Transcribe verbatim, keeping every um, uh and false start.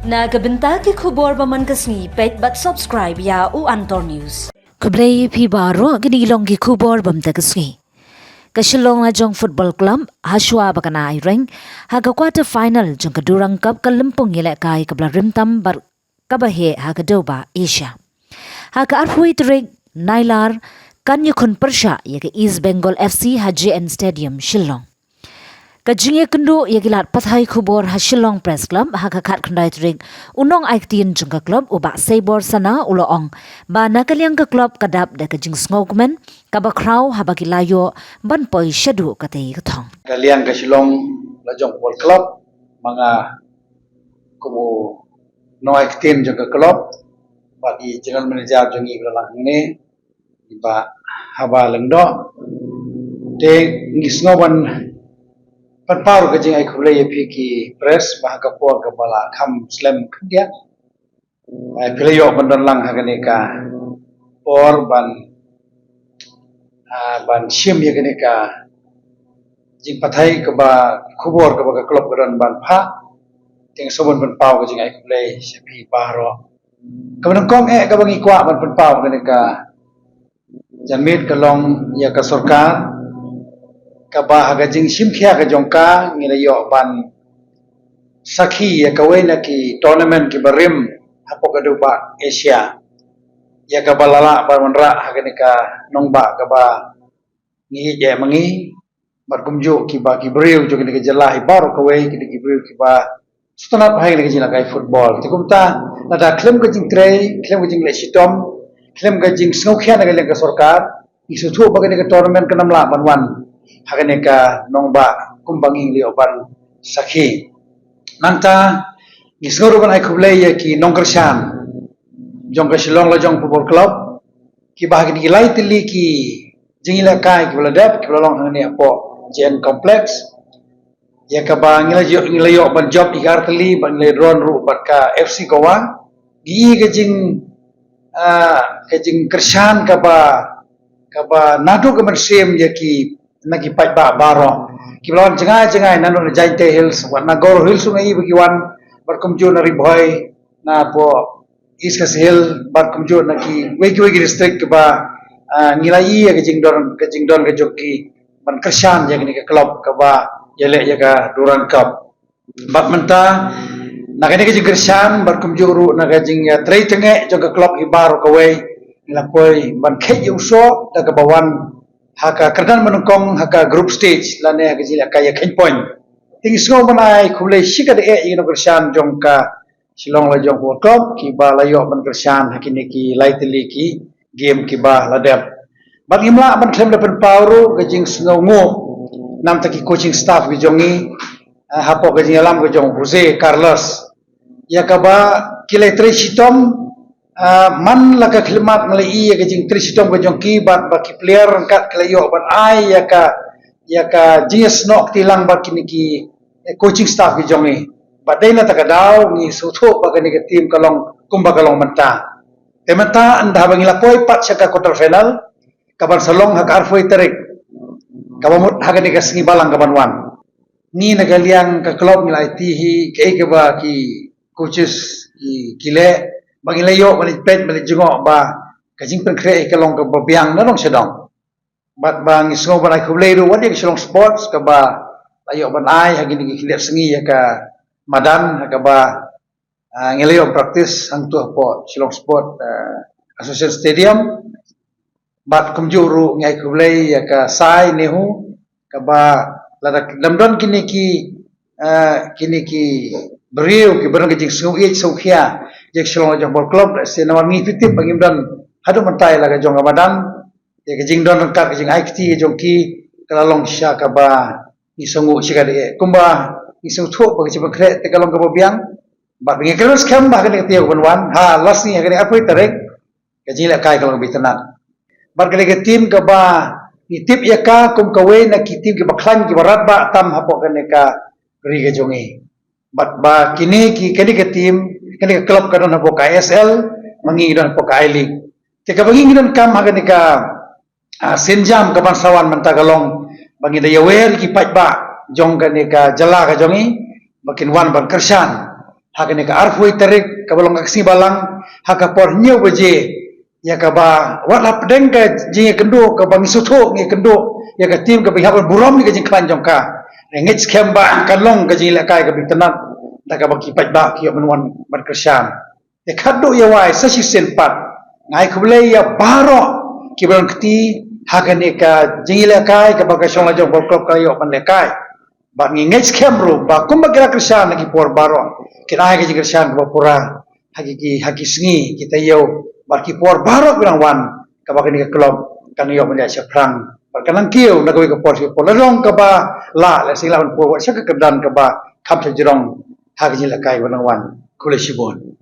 Na ka bynta ki khubor ba man ka sngi, peit bad subscribe ïa u Antor News. Khublei phi baroh, kine ki long ki khubor ba man ka sngi. Ka Shillong Lajong Football Club, hashwa ba ka nang ïaid reng ha ka quarter final jong ka Durand Cup, ka lympung ïalehkai kaba la rim tam bad kaba heh ha ka dewbah Asia. Ha ka arphew tarik Nailar, kan ïakhun pyrshah ïa ka East Bengal F C ha J N Stadium, Shillong. Ka jingïakynduh ïa ki lad pathai khubor ha Shillong Press Club ha ka khatkhyndai tarik, u nongai ktien jong ka club, u Bah Seibor Sana, u la ong ba na ka liang ka club ka dap da ka jingsngewkmen kaba khraw haba ki la ïoh ban poi shaduh katei ka thong. Ka liang ka Shillong Lajong Football Club, ma nga kum u nongai ktien jong ka club bad i general manager jong ngi ba la lang hangne, i Bah Haba Lyngdoh. Te ngi sngew ban pynpaw ka jingai khublei ïa phi ki press ba ha ka por kaba la kham slem khyndiat, eh, phi la ïoh ban don lang ha kane ka por ban, ah, ban shim ïa kane ka jingpathai kaba, khubor kaba ka club ka don ban phah. Te nga sngew ban pynpaw ka jingai khublei sha phi baroh. Kaba nyngkong eh kaba ngi kwah ban pynpaw kane ka janmiet ka long ïa ka sorkar, kaba ha ka jingshim khia ka jong ka ngi la ïoh ban sakhi ïa kawei na ki tournament kiba rim hapoh ka dewbah Asia, ïa kaba la lah ban wanrah ha kane ka nongbah kaba ngi ïeit eh ma ngi, bad kumjuh kiba ki briew jong kane ka jylla hi baroh kawei, kine ki briew kiba sngewtynnat bha ïa kane ka jingïalehkai football. Te kumta, lada khlem ka jingtrei, khlem ka jingleh shitom, khlem ka jingsngewkhia na ka liang ka sorkar, ngi sngewthuh ba kane ka tournament kan ym lah ban wan ha kane ka nongbah kumba ngi la ïoh ban sakhi. Nangta ngi sngew ruh ban ai khublei ïa ki nongkyrshan jong ka Shillong Lajong Football Club, kiba ha kine ki lai tylli ki jingïalehkai kiba la dep, kiba la long hangne hapoh J N Complex, ïa kaba ngi la ïoh, ngi la ïoh ban jop ïa ki ar tylli, bad ngi la ïoh draw ruh bad ka F C Goa. Ngi i ka jing, ah, ka jingkyrshan kaba, kaba naduh ka mynsiem ïa ki, na ki paidbah baroh kiba la wan jngai jngai, naduh na Jaintia Hills, wat na Garo Hills ruh nga i ba ki wan, bad kumjuh na Ri Bhoi, na poh East Khasi Hills, bad kumjuh na kiwei kiwei ki district kiba, ah, ngi la i ïa ka jingdon, ka jingdon ka jong ki ban kyrshan ïa kane ka club kaba ïaleh ïa ka Durand Cup. Bad mynta na kane ka jingkyrshan bad kumjuh ruh na ka jingïatrei tyngeh jong ka club hi baroh kawei, ngi la poi ban kheit ïa u soh da kaba wan ha ka kyrdan ba nyngkong ha ka group stage lane ha ka jingïalehkai ïakheiñ point. Te ngi sngew ban ai khublei shikatdei ïa ki nongkyrshan jong ka Shillong Lajong Football Club kiba la ïoh ban kyrshan ha kine ki lai tylli ki game kiba la dep. Bad ngim lah ban khlem da pynpaw ruh ka jingsngewnguh namar ki coaching staff ki jong ngi, ah, hapoh ka jingïalam ka jong Jose Carlos, ïa kaba ki la trei shitom, ah, man la ka khyllipmat, man la i ïa ka jingtrei shitom ka jong ki, bad ba ki player ryngkat ki la ïoh ban ai ïa ka, ïa ka jingïasnoh kti lang bad kine ki, eh, coaching staff ki jong ngi. Bad dei na kata ka daw ngi sngewthuh ba kane ka team ka long kumba ka long mynta. Te mynta ynda haba ngi la poi pat sha ka quarter final, kaban sa long ha ka arphew tarik, kaba mut ha kane ka sngi balang kaban wan, ngi na ka liang ka club ngi la aiti hi kaei kaba ki coaches ki, ki leh, ba ngi la ïoh ban leit peit, ban leit jngoh ba ka jingpynkhreh hi ka long kaba biang, na dong sha dong. Bad ba ngi sngew ban ai khublei ruh wat ïa ka Shillong Sports kaba la ïoh ban ai ha kine ki khyndiat sngi ïa ka madan ha kaba, ah, ngi la ïoh practice hangto hapoh Shillong Sport, ah, Association Stadium. Bad kumjuh ruh ngi ai khublei ïa ka Sai Nehu, kaba lada ym don kine ki, ah, kine ki briew kiba don ka jingsngew ïeit sngewkhia ïa ka Shillong Lajong Football Club, lehse namar ngi, phi tip ba ngim don haduh mynta ïa la ka jong ka madan. Ïa ka jingdon ryngkat, ka jingai kti ka jong ki ka la long shisha kaba ngi sngewnguh shikatdei. Kumba ngi sngewthuh ba ka jingpynkhreh te ka long kaba biang. Bad ngi kyrmen skhem ba ha kane ka taïew kaban wan, ha last sngi, ha kane ka arphew tarik, ka jingïalehkai ka long kaba itynnad. Bad kane ka team kaba ngi tip ïa ka kum kawei na ki team kiba khlaiñ, kiba radbah tam hapoh kane ka ri ka jong ngi. Bad ba kine ki, kane ka team, kane ka club ka don hapoh ka I S L, ma ngi ngi don hapoh ka I-League. Te kaba ngi ngi donkam ha kane ka, ah, sienjam kaban sa wan mynta ka long ba ngin da ïawer ïa ki paidbah jong kane ka jylla ka jong ngi ba kin wan ban kyrshan ha kane ka arphew tarik kaba long ka sngi balang, ha ka por hynñiew baje, ïa kaba wat la pdeng ka jingïakynduh kaba ngi sngewthuh ngi kynduh ïa ka team kaba ngi hap ban burom ïa ka jingkhlaiñ jong ka. Ngi ngeit skhem ba kan long ka jingïalehkai kaba itynnad da kaba ki paidbah ki ïoh ban wan ban kyrshan. Te khadduh ïa wai sa shisien pat, nga ai khublei ïa baroh kiba don kti ha kane ka jingïalehkai kaba ka Shong La Jong Ball Club ka ïoh ban lehkai. Bad ngi ngeit skhem ruh ba kumba ki la kyrshan ha ki por baroh, kin ai ka jingkyrshan kaba pura ha ki, ki ha ki sngi ki taïew bad ki por baroh ki nang wan, kaba kane ka club kan ïoh ban ïaid shaphrang bad kan nang kiew na kawei ka por sha kawei ka por, la dang kaba lah, la shisha lah ban poi wat sha ka kyrdan kaba kham sha jrong ha ka jingïalehkai kaba nang wan. Khublei shibun.